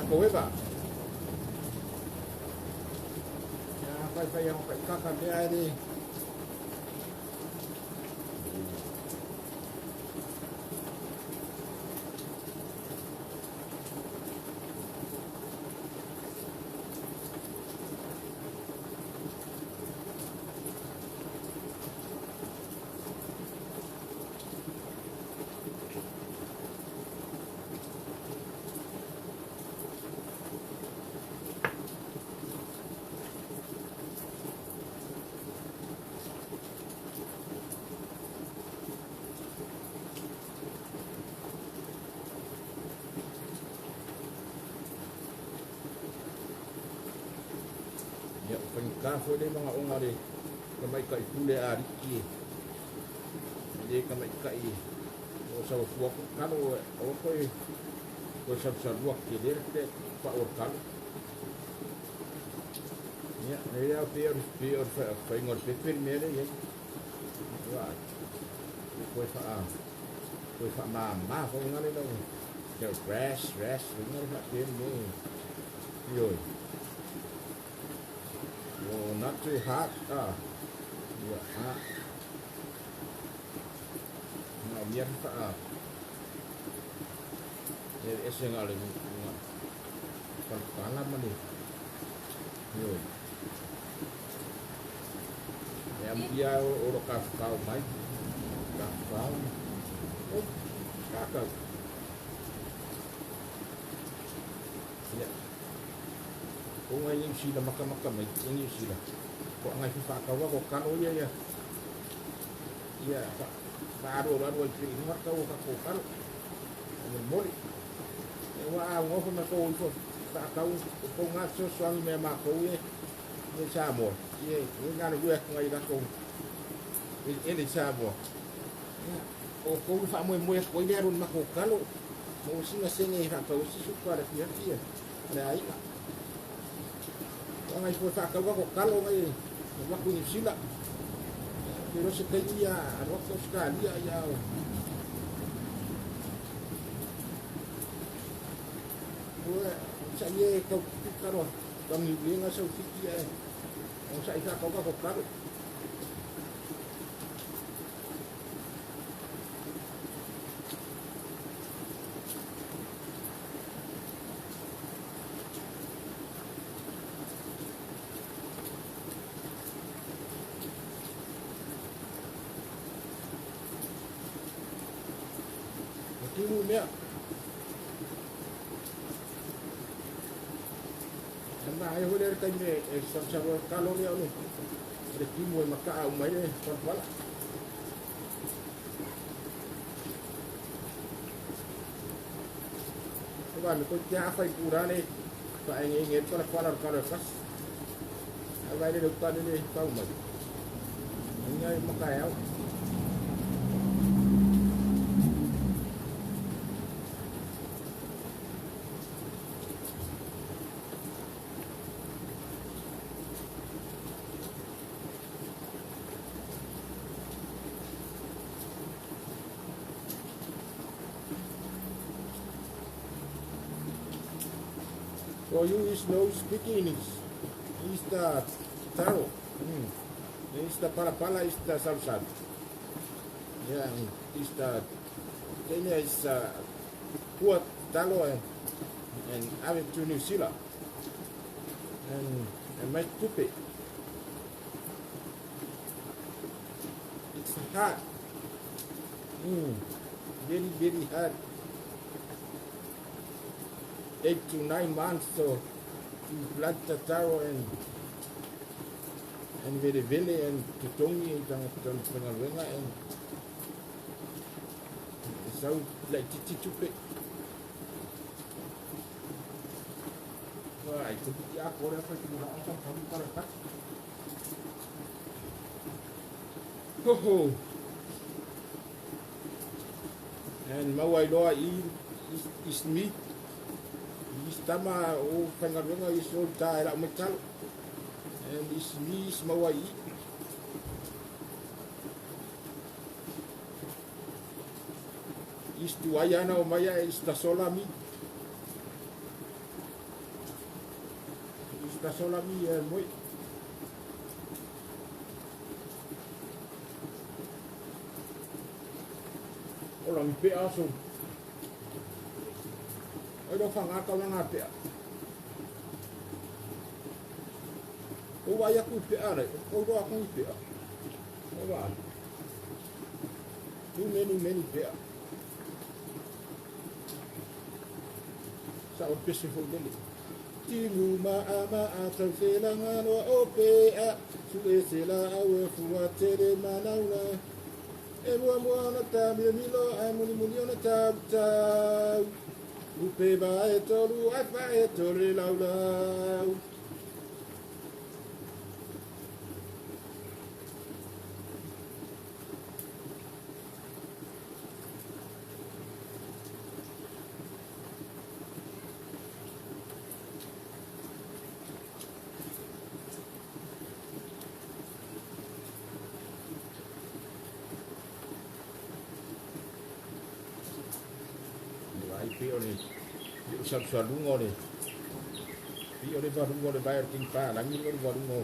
Makoeva. Ia fai fai au kai kaka mea e le. Ia, o faigata foi le magaoga le tamaitai pule a alii e. E le tamaitai o saofua ko kalo o koe koe salusalua ke le le pa o kalo. Ia, e au pe o pe o fa ingo pe pe me le ia. Wa. Koe fa koe fa ma ma fo ngale lo. Ke grass grass ngale fa pe me. Yo. Oh, not too hot. Ah. Yeah, hot. Na mia fa a. E ese nga le nga. Pala mani. Yo. E am ia o ro ka kau mai. Ka kau. O ka kau. Yeah. O ngai New Zealand maka maka mai i New Zealand. Ko ngai fa ka wa ko kalo ia ia. Ia fa fa aro aro i te ingoa kau ka ko kalo. O mori. E wa a ngo na ko ifo fa kau ko ngā so so me ma ko e e Samoa. Ie e ngā le ua ngai la ko e e le Samoa. O ko fa mo mo ko ile aro ma ko kalo. Mo singa senge fa kau si su ka le fia fia. Le ai. O ngai fo fa kau ko kalo ngai wa ku New Zealand. Pero se te ia aro ko Australia ia. Ua sa ie kau karo kami lenga sau fiki e. O sa ika kau ko kalo. O timu mea. Na ai hole re kai me e sa sa ro kalo le ole. Le timu e maka au mai le palpala. Ba me ko tia fai pura le pa nge nge pala pala kalo kas. Ai vai le tani le tau mai. Ngai maka au. For you is no speaking English. Is the taro. Is the palapala is the salsa. Yeah, is the Kenya is poor talo and ave to New Zealand. And my tupe. It's hot. Very, very hot. 8 to 9 months so to plant the taro and vele vele and tutongi and tanga and so like titi tupe. Ai ko ti a ko re fa ki mo sa ka ka. Ho ho. And mawai loa i is me. Is tama o whangaruanga i so ta era o talo. And is me is mawai. Is tuai ana o maia is ta sola mi. Kasola mi e moi. O la mi pe aso. Ai lo whanga ka wanga pe. O wai aku pe are, o ro aku pe. O wa. Tu menu menu pe. Sa o pese fo lele. Timu ma ama a tau felanga no o pe a. Su e se la au e fua tere manauna. E mua mua ona tā milo milo ai muli muli ona tau tau. Upe ba e tolu ai fa e tolu lau lau. Salusaluga o le i o le valuga o le vae o le kinipalagi o le valuga o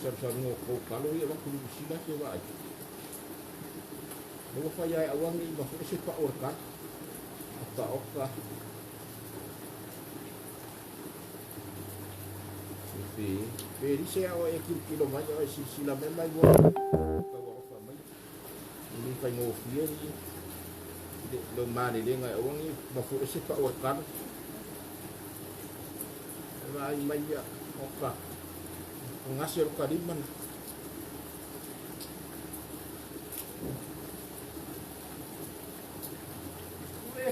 salusaluga o koukalo ia vakulusila ke vaai ua faia ai auagi ma foʻi se paʻu o le kalo oka oka pe pelise ao e kilokilo mai ao e silasila mai mai ua taualofa mai e lē faigofie lo malelega e auagi ma foʻi se paʻu o le kalo e vaai mai ia oka o gase o lo kalima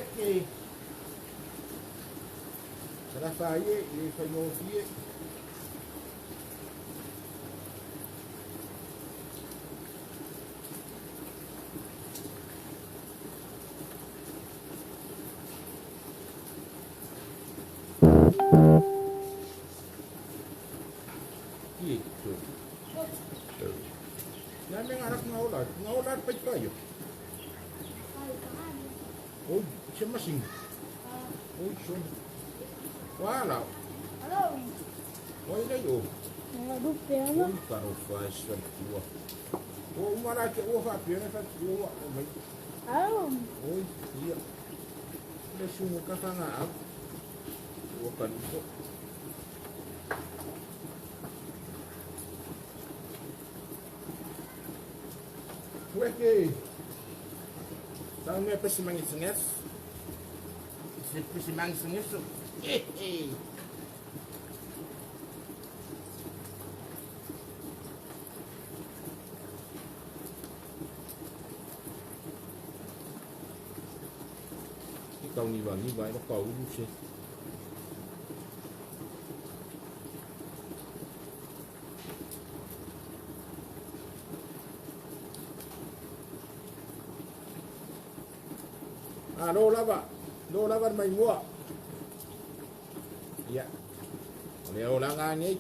Eke. Sala ie i le faigofie. Kiitos. Ja me ngarak ngaola, ngaola pai pai. Oi, se masing. Oi, son. Wala. Oi nei o. Oi, karo fai son tua. O umara ke o fa pia fa tua o mai. Oi, ia. Le sumu ka fanga au. O ka ko. Weke. Tau me pesi mangi senges. Pesi mangi senges. Eh eh. Kau ni ba ni ba no kau ulu se. Ah, lo lava mai mua. Ia. O le olaga nei.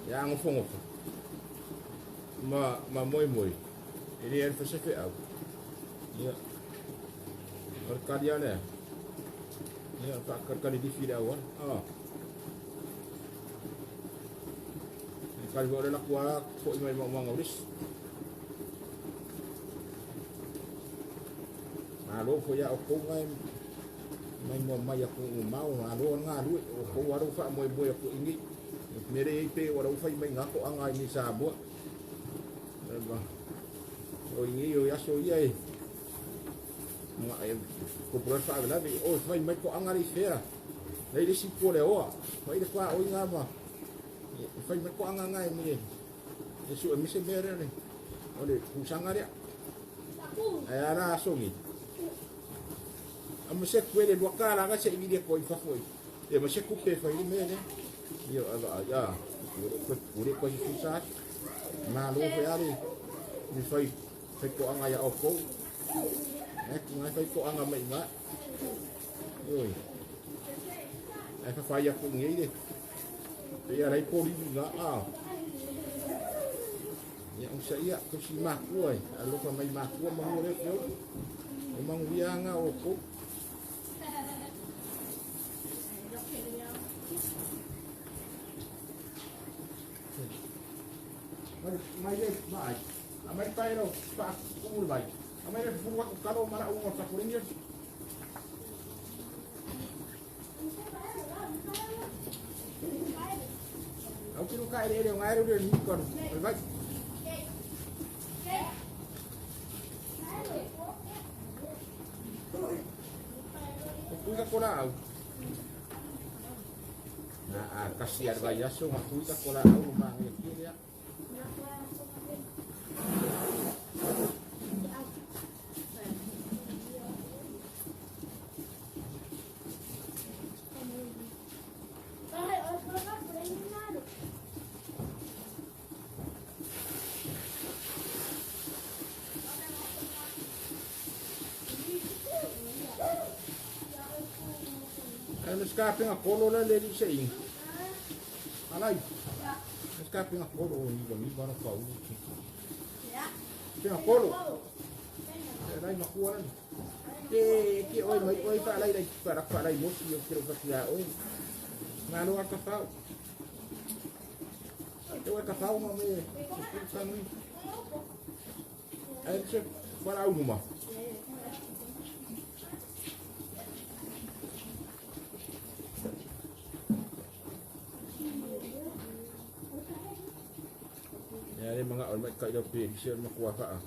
Ia ngofo ngofo. Ma ma moi moi. E le alfa au. Ia. O le kali ale. Ia fa kali di fi au. Ah. Kali o le la kwa fo i mai mo ngauris. Alo fo ia o kou ngai mai mo mai aku mau alo nga lu o kou aro fa moi moi aku ingi mere i pe o fai mai nga ko anga ni sa bo ba o ingi o ya so ia e nga e ko pro fa la vi o fai mai ko anga ri fera nei le si ko le o fai le kwa o inga ma fai mai ko anga ngai mi e su e mi se mere le o le kusanga le ai ara songi a mo se kwele lua kala ga se ibile ko ifa foi e mo se kupe foi le mele io ala ya ko ko ko si sa ma lo foi ali mi foi foi ko anga ya oko e ko ngai foi ko anga mai nga oi ai fa fa ya ko ngi de e ara i poli nga a ya o sa ia ko si ma ko ai alo fa mai ma ko ma mo le fio o manguianga o ko. Mai le mai. Amai pai lo pa kumul mai. Amai le fufu aku kalo mana ungo sakuringnya. Au kiro ka ele ele ngai ro ni kon. Vai. Kuika kola au. Na a kasi ar vai aso ma kuika kola au ma ngi kiria. Skaapinga kolo la le li sei. Alai. Skaapinga kolo ni ba mi ba pa u. Pinga kolo. Alai ma kuan. Ke ke oi mai oi pa alai pa pa alai mo si yo kiro pa sia oi. Malo a ka pau. Te wa ka pau ma me. Sa nui. Ai se para u ma. Mga olmai ka ilo pe se makua fa.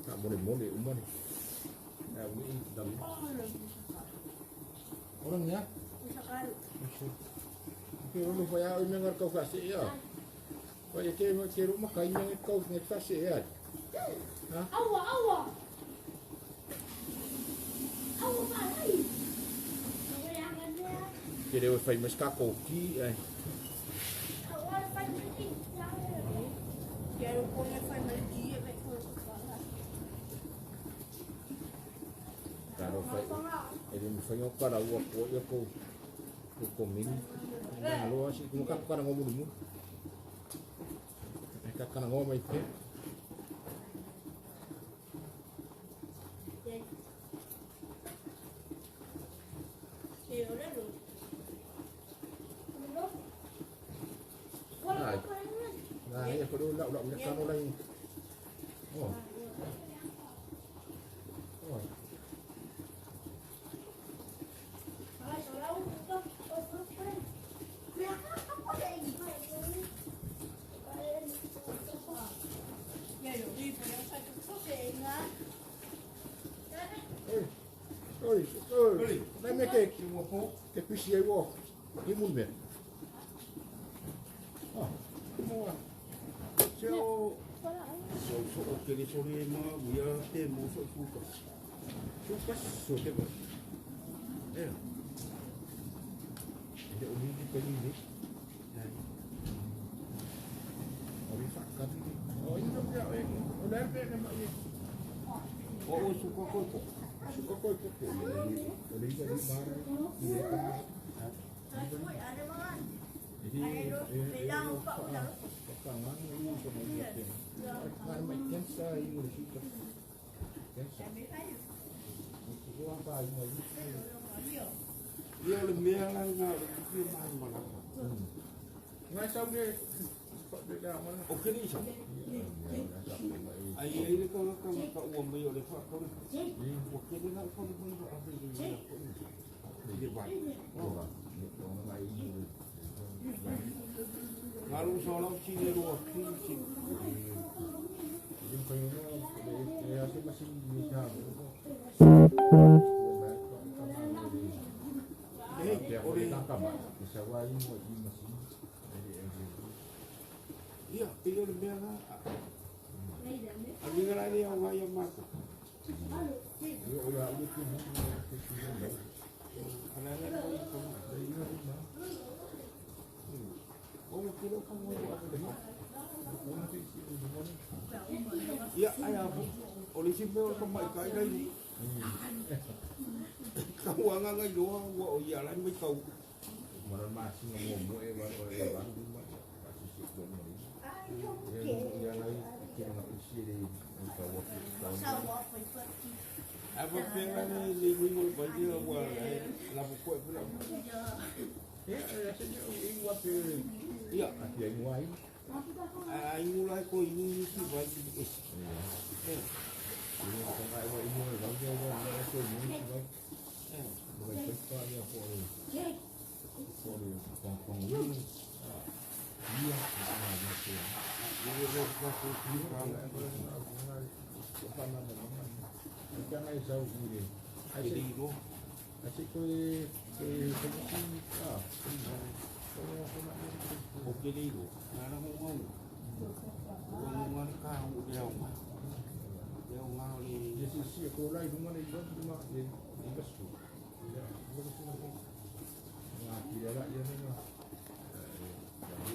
Ka mole mole umani. Ya wi dam. Orang ya? Ke ro fa ya oi mengar kau fa se ya. Wa ye ke ke ro ma kai ngi kau ngi fa se ya. Ha? Awa awa. Awa ma ai. Ke re fa mas ka ko ki ai. Quero pôr faz mais dia, vai pôr. Claro, fai. Ele me foi um cara o apoio com o comigo. Alô, assim como ka cara ngomo mu. É ka cara ngomo mai pe. Nah, ya perlu nak nak nak kano lain. Oh. Oh. Oi, oi, oi. Me ke ke pisi ai wo. Ki mun me. Oh, mo. So, so o ke so le ma uia te mo so fuka. Fuka so te ba. Eh. Ele o ni pe ni ni. O ni fa ka ni. O ni no ka e. O le pe ne ma ye. O o su ko ko ko. Su ko ko ko. O le ni ma ra. Ni ka. Ini Ia le mea la ngā le kupi mai mana. Ngai sau ne pa de la mana. O ke ni sa. Ai ai le ka ka ka ua mai o le fa ka. O ke ni na ko ni ko a pe ni na ko ni. Ni vai. O ngai ni. Ngalu so la si le ro ki si. Yung kayo na eh ase masih ni sa. Eh, ore kama sa wai mo i masih. Ia, pele le mea la. A winga la le au ngai a mako. Ia o la u ki mo ki ki mo. Ana la ko i ko. O mo ki lo ka mo a le mo. Ia, ai a o le si mea o ka mai kai kai. Ka ua ngai loa ua o ia lai mai kau. Mara masih ngomong e wa o e wa ma kasi si ko mo ni. Ia lai ki na isi le ka wa ki ka. A pa penga le le ni mo pa ia ua la po ko e la. Eh, se yo i wa pe. Ia, ia i wai. Ai ngula ko ini si vai si es. Eh. Ini ko ngai wa inu le vai ya ya ko ni si vai. Vai vai pa ya ko ni. Ko ni kong kong ni. Iya, ah ya ko. Ini ko ko ko Ni ko ko ko pa na na na. Ka ngai sau ni. Ai Jadi ko. Ai ko e ko ki ah. Ko ko na ni. O ke le ro. Na na mo mo. Ko mo ngā ka o le au ma. Le au ngā le. Ye si si ko lai du mana i ba du ma ye i ba su. Ya, ko ko na ko. Nga ki la ya ni na.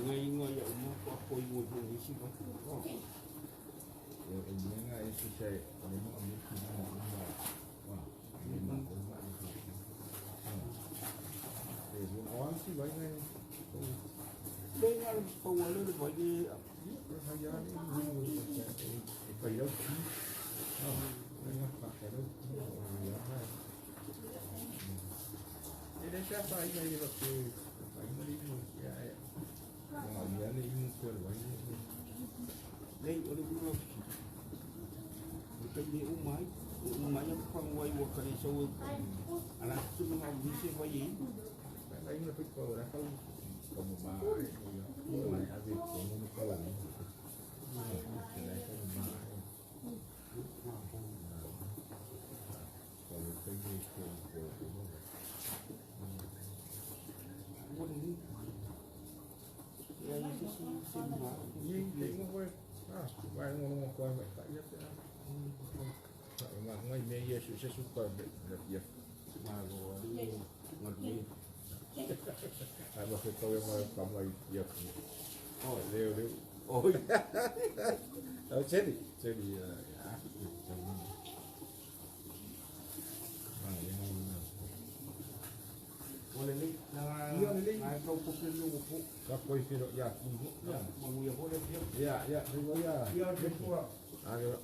Ngai ngai ya mo ko ko i mo ni si ba. Ye e ni nga e si sai o mo mi ki na na. Wa. Ni ma ko ma ni. E mo on si vai ngai. Le ngā pa wa le le vai le. Ye ha ya ni ni e pa yo ki. Ah, nga pa ka ro. Ya ha. E le sa pa i ngai ba ke. Pa i mo ni ya ya. Nga ya le i mo ko le vai ni. Le o le ura ki. O te le o mai. O mai ya pa wai wa ka e sau. Ala tu ngā o ni se vai e. Ai na pe ko ra ka como ma yo ma a ver como no kala ni. Mo ni. Ya i se si se ma. Yi le mo ko ah vai mo mo ko vai ta ya ta. Ma ngai me ye su se su ko be ya. Ma go ali ngā Ai ma fe ko ma pa mai ya. Oh, Leo leo. oi. Oh, ceri ceri ya. Ma ya. O le le na Ia le le. na kau ko pe lo ko. Ka koi firo ya ki Ya, ma ya ho le pia. Ya ya ya. Ya le ko. Ah ya.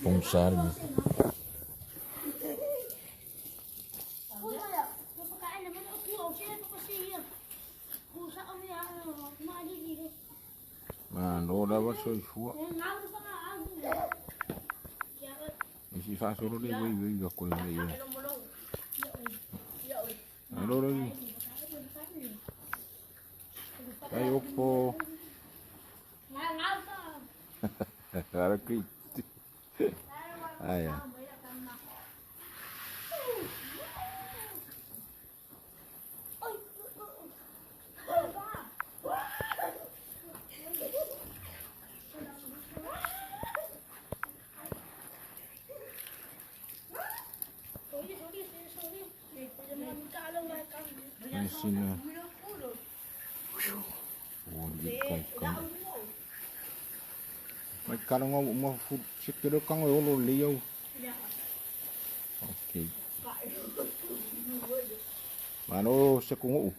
Pong sari. Ma no lava soifua. E si fa solo le wei wei ga ko le ia. Allora lì. Vai oppo. Guarda qui. Ah ya. Sina. Oh, di kai kai. Mai kala ngo mo fu sikiro kang o lo leo. Okay. Mano se kungu.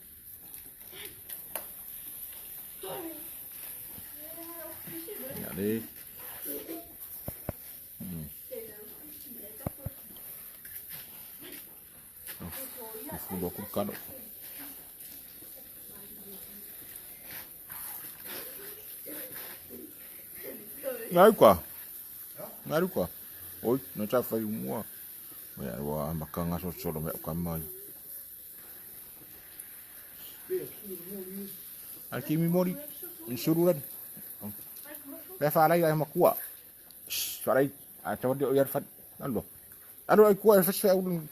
Ya le. Fu do ku kalo. Ngai kwa. Ngai kwa. Oi, no cha fai mua. Ya wa makanga so solo me ka mai. Al kimi mori insururan. Be fa lai ma kuwa. Fa lai a ta wadi o yar fat. Allo. Allo ai kuwa fa sa un.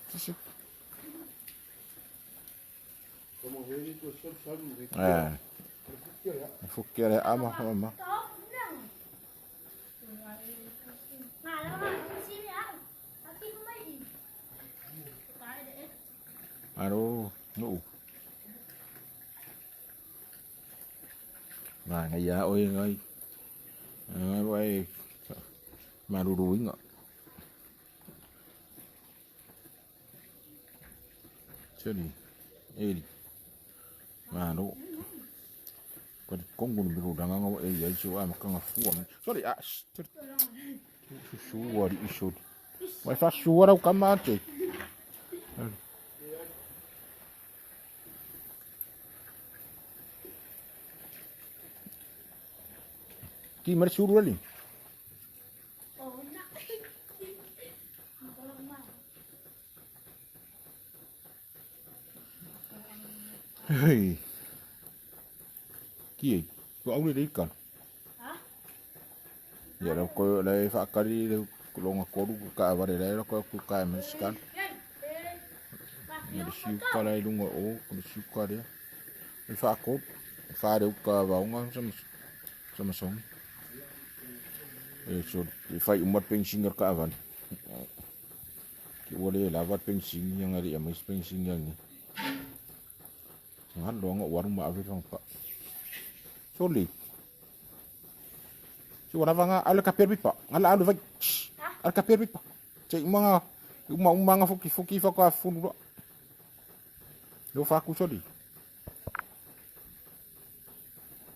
Eh. Fukkere ama ama. Aro, no. Ma ngai ya oi ngai. Ngai wai maruru inga. Ceri. Eri. Ma no. Talitonu le mea lagaga ua e i ai si ou amataga fua mai. Soli, ah, soli. Susu alii soli. Ua e faasua lau tama ate. Ki mai le sulu alii. Hei. Ki ei, ko au le leikala. Ia la ko la e whaakari le longa koru ka aware la la ko ku ka me skan. Ia le siu ka la i lunga o ko le siu ka le. E whaako whaare uka vaonga sa sa masongi. E so e whai umat pensinga ka avan. Ki ua le lava pensingi yang ari amai pensingi yang ni. Ngan lo ngo waru ma ave fang pa. Soli. Si wana vanga ale ka perbi pa. Ngala alu vai. Ale ka perbi pa. Che umanga uma umanga fuki fuki fa ka funu lo. Lo fa ku soli.